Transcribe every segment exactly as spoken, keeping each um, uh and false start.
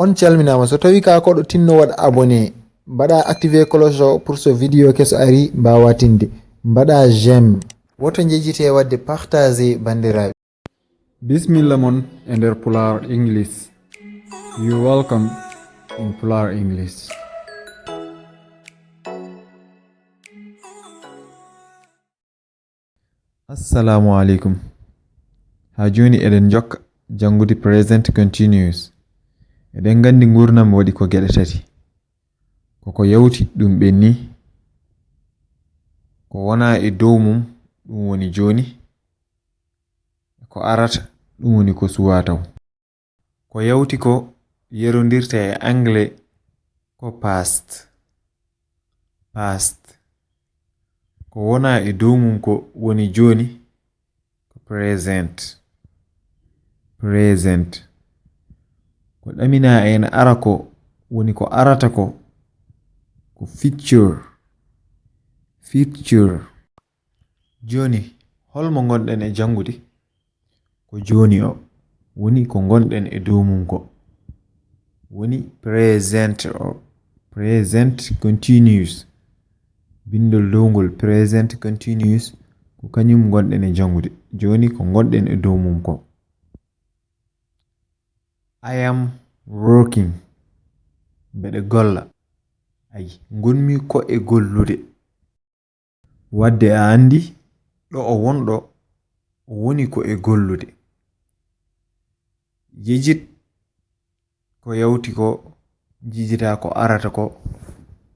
On calminaama. So tawi ka koɗo tinno waɗ abonné, mbaɗa activé cloche o pour so vidéo keso ari mbawa tinde. Mbaɗa j'aime. Woto njejjite waɗde partagé, banndiraaɓe. Bismilla mon e nder Pulaar English. You welcome in Pulaar English. Assalamu alaikum. Ha joni eɗen jokka janngude present continuous. Eɗen nganndi nguurndam waɗi ko geɗe tati. Koko yawti ɗum ɓenni. Ko wona e dow mum ɗum woni joni. Ko arata ɗum woni ko suwa taw. Ko yawti ko yerondirta e anglais ko past. Past. Ko wona e dow mum ko woni joni ko present. Present. Ko ɗamina en ara ko woni ko arata ko ko future. Future. Joni, holmo ngonɗen e janngude? Ko joni o woni ko ngonɗen e dow mum ko woni present o. Present continuous. Bindol dow ngol present continuous ko kañum ngonɗen e janngude. Joni ko ngonɗen e dow mum ko I am working. Mbeɗe golla. Ayi, ngonmi ko e gollude. Wadde a anndi ɗo o wonɗo o woni ko e gollude. Jejit ko yawti ko jijita ko arata ko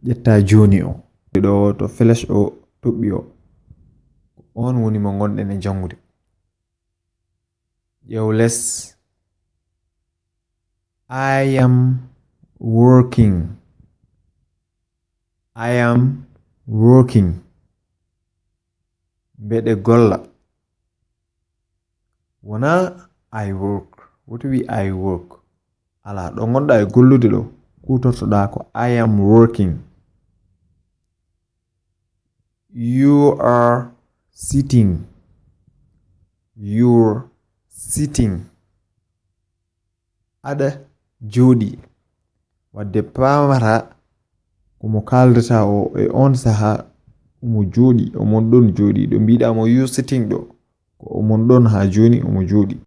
ƴetta joni o. Ɗo to flèche o toɓɓi o. On woni mo ngonɗen e janngude. Ƴeew les. I am working. I am working. Mbeɗe golla. Wona I work. Woto wi I work. Ala, ɗo ngonɗa e gollude ɗo, kutortoɗa ko I am working. You are sitting. You're sitting. Aɗa jooɗi. Wadde paamata ko mo kaaldata o e on saha omo jooɗi, omon ɗon jooɗi. Ɗo mbiɗa mo you sitting ɗo, ko omon ɗon ha joni omo jooɗi.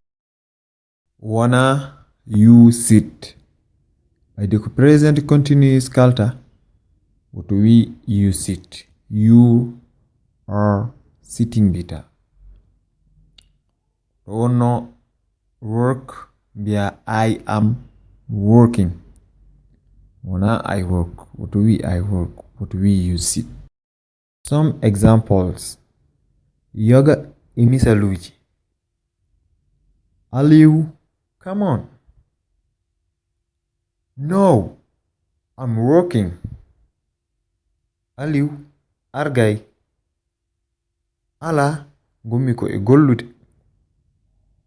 Wona you sit. Ɓayde ko present continuous kalta, woto wi you sit. You are sitting mbita. To wonno work, mbiya I am working. Wona I work, woto wi I work, woto wi you sit. Some examples. Yoga e misaluuji. Aliou, come on. No, I'm working. Aliou, argay. Ala, ngonmi ko e gollude.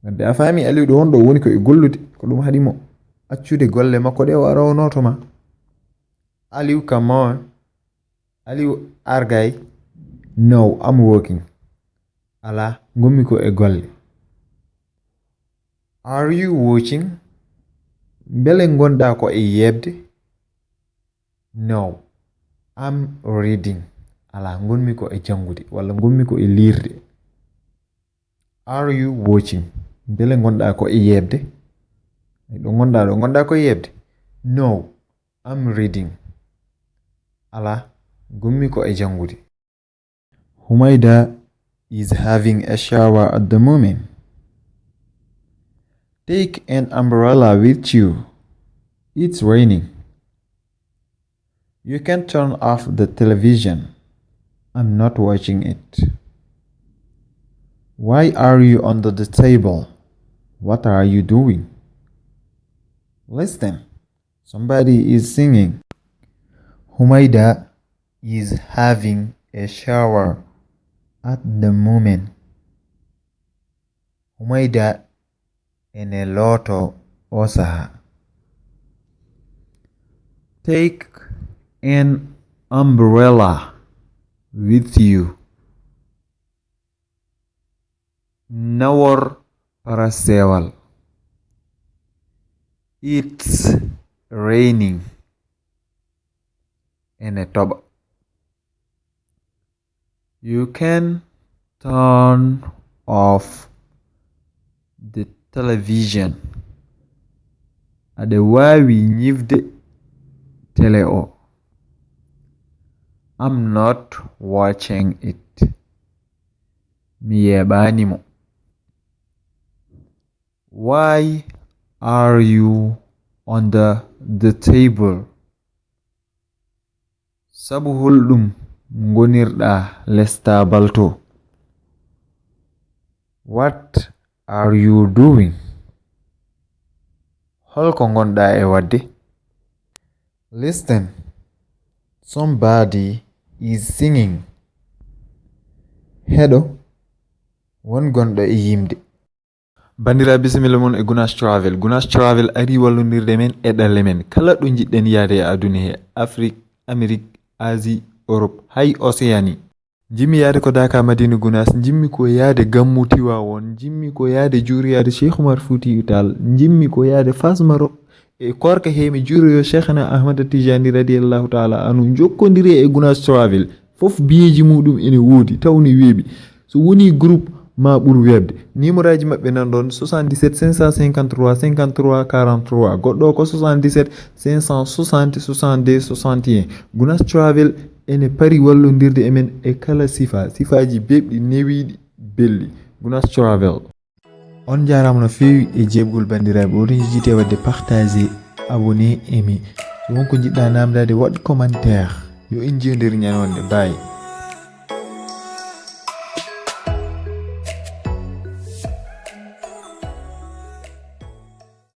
Wadde a faami Aliou ɗo wonɗo woni ko e gollude, ko ɗum haɗi mo accude golle makko ɗe o ara o nooto ma. Aliou, come on. Aliou, argay. No, I'm working. Ala, ngonmi ko e golle. Are you watching? Mbele ngonɗa ko e yeɓde? No, I'm reading. Ala, ngonmi ko e janngude, walla ngonmi ko e liirde. Are you watching? Mbele ngonɗa ko e yeɓde? Ɗo ngonɗa ɗo, ngonɗa ko e yeɓde? No, I'm reading. Ala, ngonmi ko e janngude. Humaida is having a shower at the moment. Take an umbrella with you. It's raining. You can turn off the television. I'm not watching it. Why are you under the table? What are you doing? Listen. Somebody is singing. Humaida is having a shower at the moment. Humaida ene looto o saha. Take an umbrella with you. Nawor parasewal. It's raining. Ene toɓa. You can turn off the television. Aɗa waawi ñifde tele o. I'm not watching it. Mi yeeɓaani mo. Why are you on the, the table? Sabu holɗum ngonirɗa les taabal to? What are you doing? Holko ngonɗa e waɗde? Listen, somebody is singing. Heɗo, won gonɗo e yimde. Bandira, bisimilla mon e Gunas Travel. Gunas Travel ari wallondirde men e ɗalle men. Kala ɗo njiɗɗen yaade e aduna he, Afrique, Amérique, Asie, Europe, hay Océanie. Njimmi yaade ko Daaka Madina Gunas, njimmi ko yaade Gammu Tiwaawoon, njimmi ko yaade juuriyaade Cheikh Oumar Foutiyou Tall, njimmi ko yaade Fass Maroc. E koorka he mi juuroyo Cheikhna Ahmad Tijani radiyallahu ta'ala anhu, njokkondire e Gunas Travel. Fof biyeeji muɗum ene woodi, taw ne weeɓi. So woni groupe ma ɓur weeɓde. Numéro aji maɓɓe nan ɗon, soixante-dix-sept cinq cent cinquante-trois cinquante-trois quarante-trois, goɗɗo o ko soixante-dix-sept cinq cent soixante soixante-deux soixante et un. Gunas Travel ene pari wallondirde e men e kala sifa, sifaaji beeɓɗi, newiiɗi, belɗi. Gunas Travel. On njaaraama no feewi e jeeɓgol banndiraaɓe. Oɗon njejjitee waɗde partager, abonner, aimer. So won ko njiɗɗa naamndaade, waɗ commentaire. Yo en njiyodir ñande wonde. Bye.